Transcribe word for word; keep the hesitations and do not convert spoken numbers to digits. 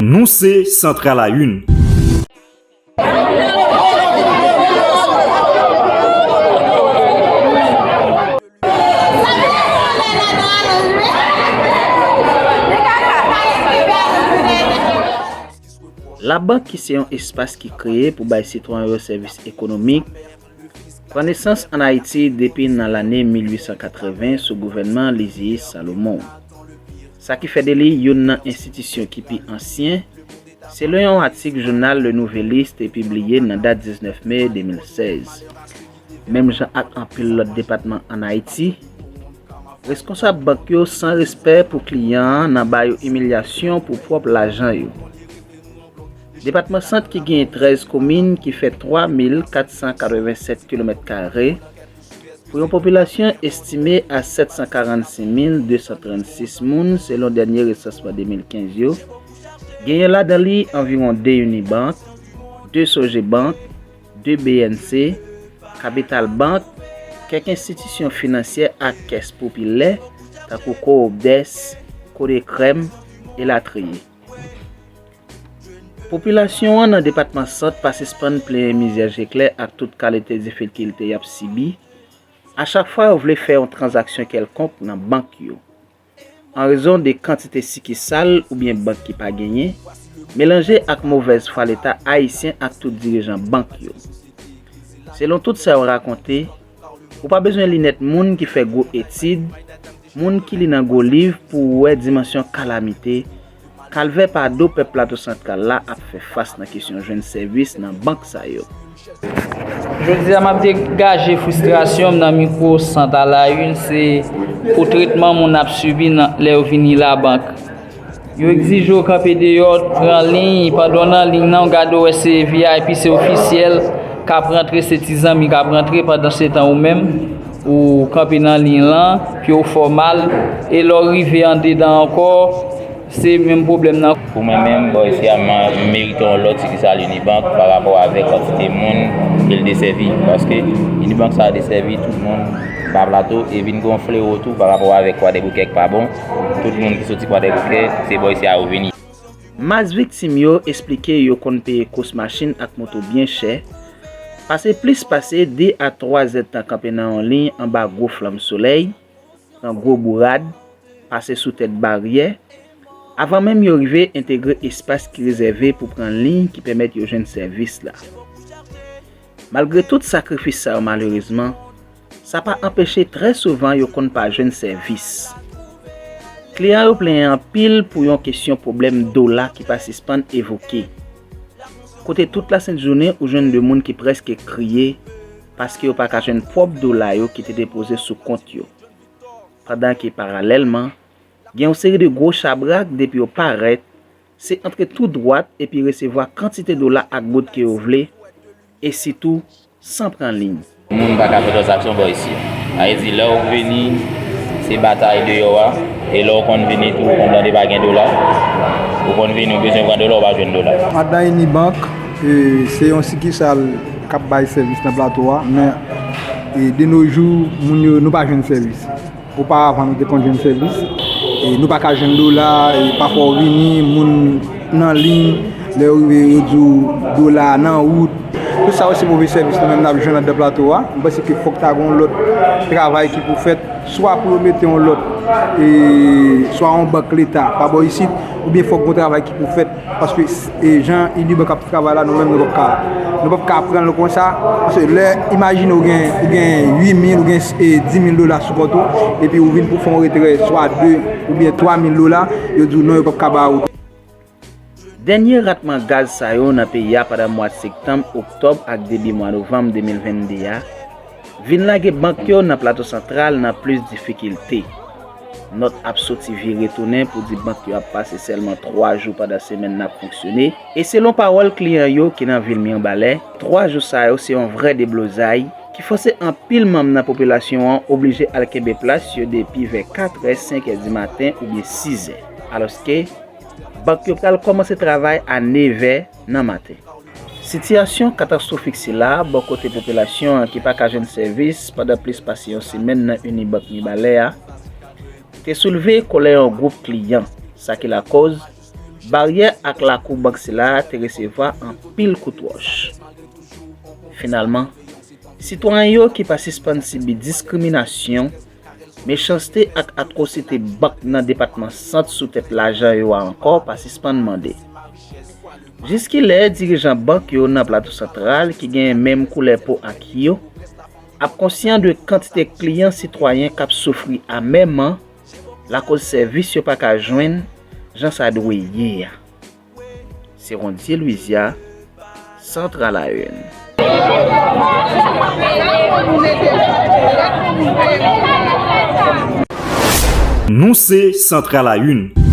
Nou se Central à une. Labank ki se yon espas ki kreye pou bay sitwayen yo sèvis ekonomik, pran nesans ann Ayiti depi nan lane mil uit san katreven sou gouvènman Liziyis Salomon. Sa ki fè de li youn nan enstitisyon ki pi ansyen, selon yon atik jounal Le Nouvelliste te pibliye nan dat diznèf me de mil sèz. Menm jan ak anpil lòt depatman ann Ayiti, reskonsab bank yo san respè pou kliyan an nan ba yo imilyasyon pou pwòp lajan yo. Depatman Sant ki genyen trèz komin ki fè twa mil kat san katreven sèt kilomèt kare, pou yon popilasyon estime a sèt san karannsis mil de san trannsis moun selon dènye resansman de mil kenz yo, genyen ladan li anviwon de Unibank, de Sogebank, de B N C, Kapital Bank, kèk enstitisyon finansyè ak kès popilè, tankou Coopdes, Codecrem, elatriye. Popilasyon an nan depatman Sant pa sispann plenyen mizè jeklè ak tout kalite difikilte y ap sibi a chak fwa yo vle fè yon tranzaksyon kèlkonk nan bank yo. An rezon de kantite sikisal oubyen bank ki pa genyen, melanje ak movèz fwa Leta ayisyen ak tout dirijan bank yo. Selon tout sa yo rakonte, ou pa bezwen linèt moun ki fè gwo etid, moun ki li nan gwo liv pou w wè dimansyon kalamite, kalvè pado pèp Plato Santral la ap fè fas nan kesyon jwenn sèvis nan bank sa yo. Jodi a, m ap degaje fristrasyon m nan mikwo Central à une, se pou tretman moun ap sibi nan, lè yo vini labank. Yo egzije w kanpe deyò, pran liy, pandan w nan liy nan, w gade w wè se V I P, se ofisyèl k ap rantre, se ti zanmi k ap rantre, pandansetan ou menm, ou kanpe nan liy lan, pye w fè w mal, e lè w rive andedan ankò, se menm pwoblèm nan. Pou mwen menm, bò isi a, m merite yon lòt sikisal Unibank pa rapò avèk kantite moun ke l desèvi. Paske Unibank sa a desèvi tout moun ba Plato e vin gen yon flewo tou pa rapò avèk Kwadèboukè k pa bon. Tout moun ki soti Kwadèboukè, se bò isi a yo vini. Mas viktim yo esplike yo konn peye kous machin ak moto byen chè, pase plis pase de a twa zèdtan kanpe nan yon liy anba gwo flanm solèy, pran gwo bourad, pase sou tèt baryè, avan menm yo rive entegre espas ki rezève pou pran liy ki pèmèt yo jwenn sèvis la. Malgre tout sakrifis sa yo, malerezman, sa pa anpeche trè souvan yo konn pa jwenn sèvis. Kliyan yo plenyen anpil pou yon kesyon pwoblèm dola ki pa sispann evoke. Kote tout lasent jounen ou jwenn de moun ki prèske kriye paske yo pa ka jwenn pwòp dola yo ki te depoze sou kont yo. Pandan ke paralèlman, gen yon seri de gwo chabrak depi yo parèt, se antre tou dwat epi resevwa kantite dola ak goud ke yo vle, e sitou san pran liy. Moun pa ka fè tranzaksyon bò isi. Sa vle di, lè w vini, se batay deyò a, e lè w konn vini tou, ou konn tande pa gen dola, ou konn vini, ou bezwen pran dola, ou pa jwenn dola. Madan Unibank, e, se yon sikisal k ap bay sèvis nan plato a, men, e, de nos jours, moun yo, nou pa jwenn sèvis. Oparavan, nou te konn jwenn sèvis. E nou pa ka jwenn dola, e pafwa w vini, moun nan liy, lè yo rive, yo di w dola a nan wout. Tout sa yo se move sèvis nou menm n ap jwenn anndan plato a. M panse ke fòk ta gen yon lòt travay ki pou fèt, swa pou yo mete yon lòt, e, swa yon bank leta pa bò isit, oubyen fòk gen yon travay ki pou fèt. Paske, e, jan Unibank ap travay la, nou menm nou p ap ka, nou p ap ka pran l konsa. Paske lè, imajine w gen, ou gen uit mil, ou gen, e, dis mil dola sou kont ou, epi ou vin pou fè yon retrè swa de oubyen twa mil dola, yo di w non, yo p ap ka ba ou. Dènye ratman gaz sa yo nan peyi a pandan mwa septanm, oktòb ak debi mwa novanm de mil vennde a vin lage bank yo nan Plato Santral nan plis difikilte. Nòt ap soti vire tounen pou di bank yo ap pase sèlman twa jou pandan semèn n ap fonksyone, e selon pawòl kliyan yo ki nan vil Mibalè, twa jou sa yo se yon vrè deblozay ki fòse anpil manm nan popilasyon an oblije al kenbe plas yo depi vè katrè, senkè di maten oubyen sizè. Alòske, bank yo pral kòmanse travay a nevè nan maten. Sitiyasyon katastwofik sila bò kote popilasyon an ki pa ka jwenn sèvis pandan plis pase yon semèn nan Unibank Mibalè a te soulve kòlè yon gwoup kliyan, sa ki lakòz Baryè ak lakou bank sila a te resevwa anpil kout wòch. Finalman, sitwayen yo ki pa sispann sibi diskriminasyon, mechanste ak atwosite bank nan depatman Sant sou tèt lajan yo a ankò pa sispann mande. Jiskilè dirijan bank yo nan Plato Santral ki genyen menm koulè po ak yo ap konsyan de kantite kliyan sitwayen k ap soufri amèman lakoz sèvis yo pa ka jwenn jan sa dwe ye a. Serondye Louisia, Centre à la Une. Nou se Centre à la Une.